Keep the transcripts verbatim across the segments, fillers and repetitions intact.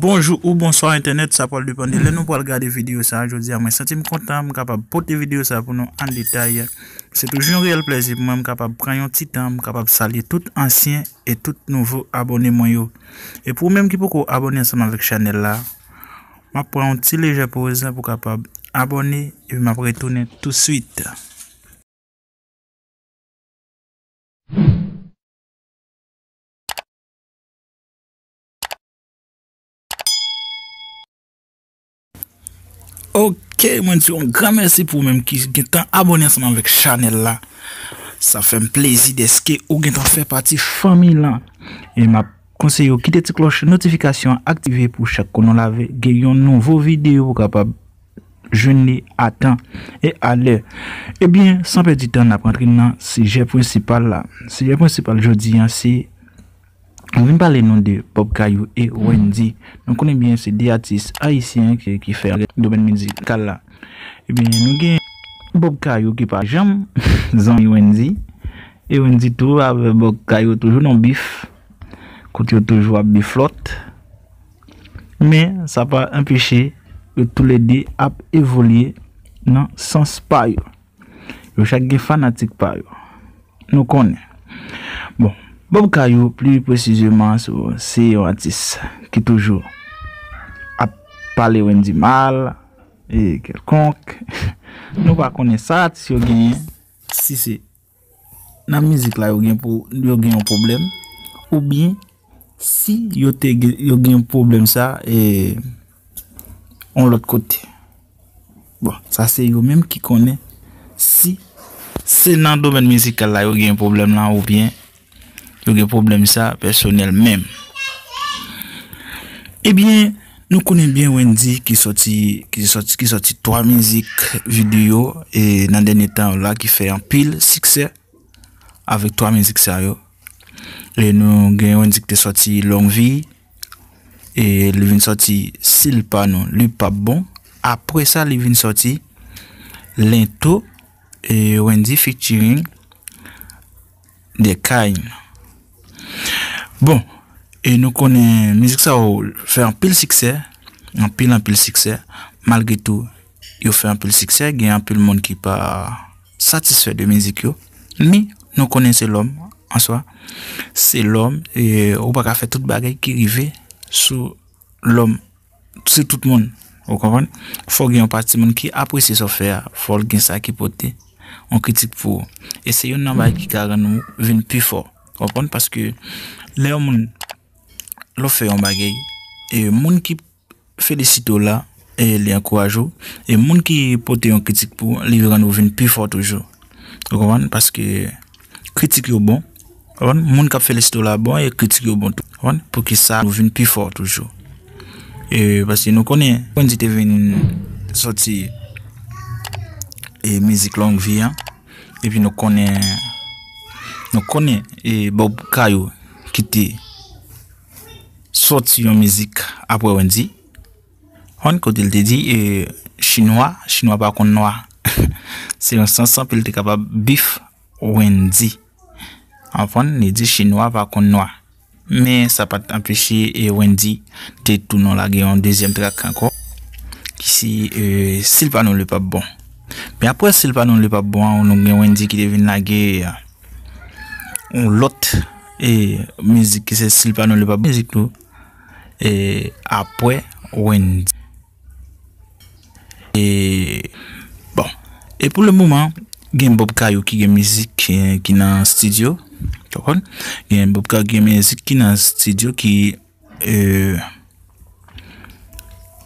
Bonjou ou bonswa entènèt, sa pral depann de lè nou pral gade videyo sa a. Jodi a, mwen santi m kontan, m kapab pote videyo sa a pou nou an detay. Se toujou yon reyèl plèzi pou mwen, m kapab pran yon ti tan, m kapab salye tout ansyen e tout nouvo abòne mwen yo. E pou ou menm ki poko abòne ansanm avèk chanèl la, m ap pran yon ti lejè poz pou kapab abòne, epi m ap retounen tousuit. Ok, mwen di yon gran mèsi pou ou menm ki gentan abòne ansanm avèk chanèl la. Sa fè m plezi dèske ou gentan fè pati fanmi lan. E m ap konseye w kite ti klòch notifikasyon an aktive pou chak kou nou lage yon nouvo videyo pou kapab jwenn li a tan e a lè. Ebyen, san pèdi tan, n ap rantre nan sijè prensipal la. Sijè prensipal jodi a, se nou vin pale nou de Bob Kayou e Wendy. Nou konnen byen se de atis ayisyen ki, ki fè domèn mizikal la. Ebyen, nou gen Bob Kayou ki pa janm zanmi Wendy. E Wendy tou avè Bob Kayou toujou nan bif. Kote yo toujou ap bif lòt. Men, sa pa anpeche yo toulede ap evolye nan sans pa yo. Yo chak gen fanatik pa yo. Nou konnen. Bon, Bob Kayou, pli presizeman, se, se yon atis ki toujou ap pale Wendy mal, e kèlkonk. Nou pa konnen sa atis yo genyen, si se nan mizik la yo gen pou, yo gen yon pwoblèm, oubyen si yo te gen, yo gen yon pwoblèm sa, e, yon lòt kote. Bon, sa se yo menm ki konnen si se nan domèn mizikal la yo gen pwoblèm la oubyen yo gen pwoblèm sa pèsonèl menm. Ebyen, nou konnen byen Wendy ki sòti, ki sòti, ki sòti twa mizik videyo e nan dènye tan yo la ki fè anpil siksè avèk twa mizik sa yo. E nou gen Wendy ki te sòti Long Vi, e li vin sòti Si l pa nou, li p ap bon. Apre sa, li vin sòti Lento, e Wendy featuring Durkheim. Bon, e nou konnen mizik sa yo fè anpil siksè, anpil, anpil siksè. Malgre tou, yo fè anpil siksè, gen anpil moun ki pa satisfè de mizik yo. Men, nou konnen se lòm, an swa. Se lòm, e ou pa ka fè tout bagay ki rive sou lòm, sou tout moun. Ou konprann? Fò gen yon pati moun ki apresye sa w fè a, fò l gen sa ki pote yon kritik pou ou. E se youn nan bagay ki ka rann ou vin pi fò. Ou konprann? Paske lè yon moun, lè w fè yon bagay, e moun ki felisite w la, e li ankouraje w, e moun ki pote yon kritik pou ou, li rann ou vin pi fò toujou. Ou konprann? Paske kritik yo bon, ou konprann? Moun k ap felisite w la bon, e kritik yo bon tou. Ou konprann? Poukisa nou vin pi fò toujou? E paske nou konnen, Wendy te vin sòti, e mizik Long Vi an, epi nou konnen, nou konnen, e Bob Kayou ki te sòti yon mizik apre Wendy. Konn kote l te di, e, chinwa, chinwa pa konn nwa. Se yon sans anpil te kapab bif Wendy. Ou konprann? Li di chinwa pa konn nwa. Men sa pa t anpeche, e, Wendy te tounen lage yon dezyèm trak ankò. Ki si, e, Si l pa nou, li p ap bon. Men apre Si l pa nou, li p ap bon an, nou gen Wendy ki te vin lage, e, yon lòt, e, mizik ki se Si l pa nou, li p ap bon. Mizik tou, e, apre Wendy. E, bon. E pou le moman, gen Bob Kayou ki gen mizik ki, ki nan estidyo. Ou konprann? Gen Bob Kayou ki gen mizik ki nan estidyo ki, e,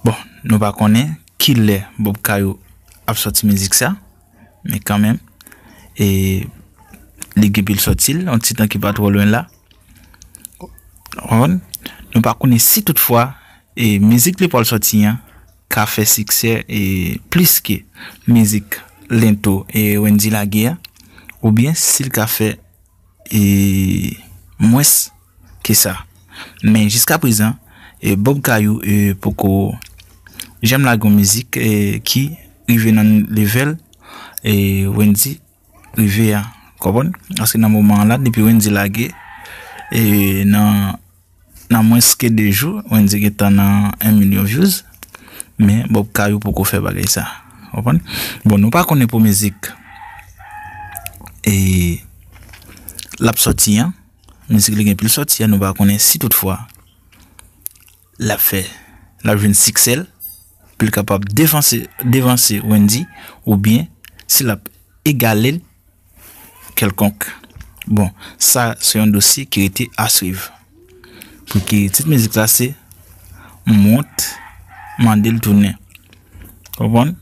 bon, nou pa konnen kilè Bob Kayou ap sòti mizik sa. Men kanmenm, e, li gen pou l sòti l, yon ti tan ki pa twò lwen la. Ou konprann? Nou pa konnen si toutfwa, e, mizik li pral sòti an ka fè siksè, e, plis ke mizik Lento e Wendy lage a, oubyen si l ka fè, e, mwens ke sa. Men jiska prezan, e, Bob Kayou, e, poko janm lage yon mizik, e, ki rive nan level, e, Wendy rive a. Konprann? Paske nan moman an la, depi Wendy lage, e, nan Nan mwens ke de jou, Wendy gentan nan en milyon views, men Bob Kayou poko fè bagay sa. Konprann? Bon, nou pa konnen pou mizik e l ap sòti an, mizik li gen pou l sòti an, nou pa konnen si toutfwa l ap fè, l ap jwenn siksè l, pou l kapab devanse, devanse Wendy, oubyen si l ap egale l kèlkonk. Bon, sa se yon dosye ki rete a swiv. Pou ki tit mizik la se Mont mande l tounen. Konprann?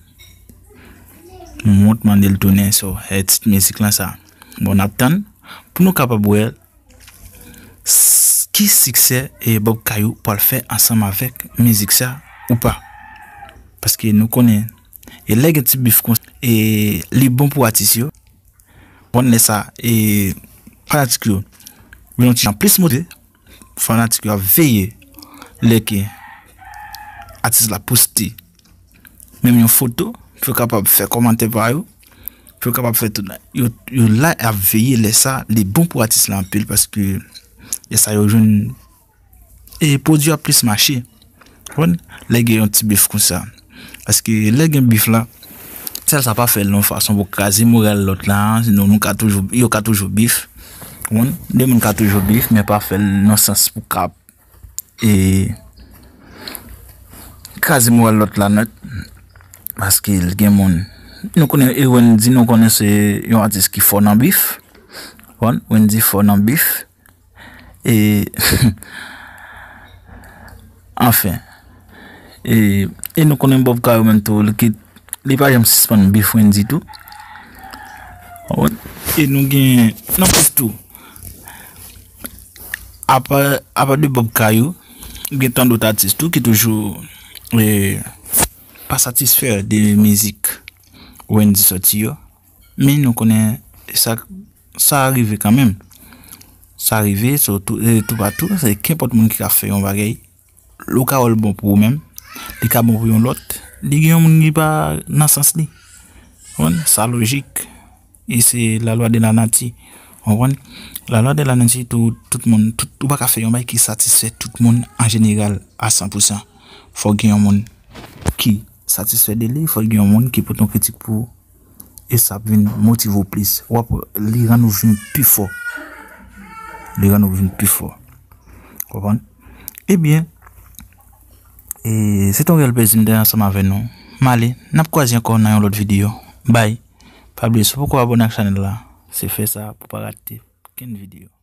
Mont mande l tounen, so, e tit mizik lan sa. Bon, n ap tann pou nou kapab wè s- ki siksè e Bob Kayou pral fè ansanm avèk mizik sa ou pa. Paske nou konnen, e lè gen ti bif konsa, e li bon pou atis yo. Bon, lè sa, e fanatik yo vin yon ti jan plis motive, fanatik yo ap veye lè ke atis la poste menm yon foto, pou yo kapab fè kòmantè pa yo, pou yo kapab fè tout. Yo, yo la ap veye lè sa, li bon pou atis la anpil, paske lè sa yo jwenn e pwodui a plis mache. Konprann? Lè gen yon ti bif konsa. Paske lè gen bif la, sèl sa pa fè l nan fason pou kraze moral lòt la, sinon nou ka toujou, yo ka toujou bif. Konprann? De moun ka toujou bif, men pa fè l nan sans pou ka e kraze moral lòt la nèt. Paske l gen moun, nou konnen, e Wendy, nou konnen se yon atis ki fò nan bif. Konprann? Wendy fò nan bif. E anfen, e, e nou konnen Bob Kayou menm tou, li ki, li pa janm sispann bif Wendy tou. Konprann? E nou gen, nan plis tou, apa, apa de Bob Kayou, gen tan dòt atis tou ki toujou e, pa satisfè de mizik Wendy sòti yo. Men nou konnen sa, sa rive kanmenm. Sa rive, so, tou, e, toupatou, se kenpòt moun ki ka fè yon bagay. Lè w ka wè l bon pou ou menm, li ka bon pou yon lòt. Li gen yon moun ki pa nan sans li. Konprann? Sa lojik. E se la lwa de la nati. Konprann? La lwa de la nati, tout, tout moun, tout, ou pa ka fè yon bagay ki satisfè tout moun an jeneral a san pou san. Fòk gen yon moun ki satisfè de li, fòk gen yon moun ki pote yon kritik pou ou. E sa ap vin motive w plis. W ap, li rann ou vin pi fò. Li rann ou vin pi fò. Konprann? Ebyen, e se te yon reyèl plezi m te ansanm avè nou. M ale, n ap kwaze ankò nan yon lòt videyo. Bye. Pa bliye, si w poko abòne ak chanèl la, se fè sa pou w pa rate okenn videyo.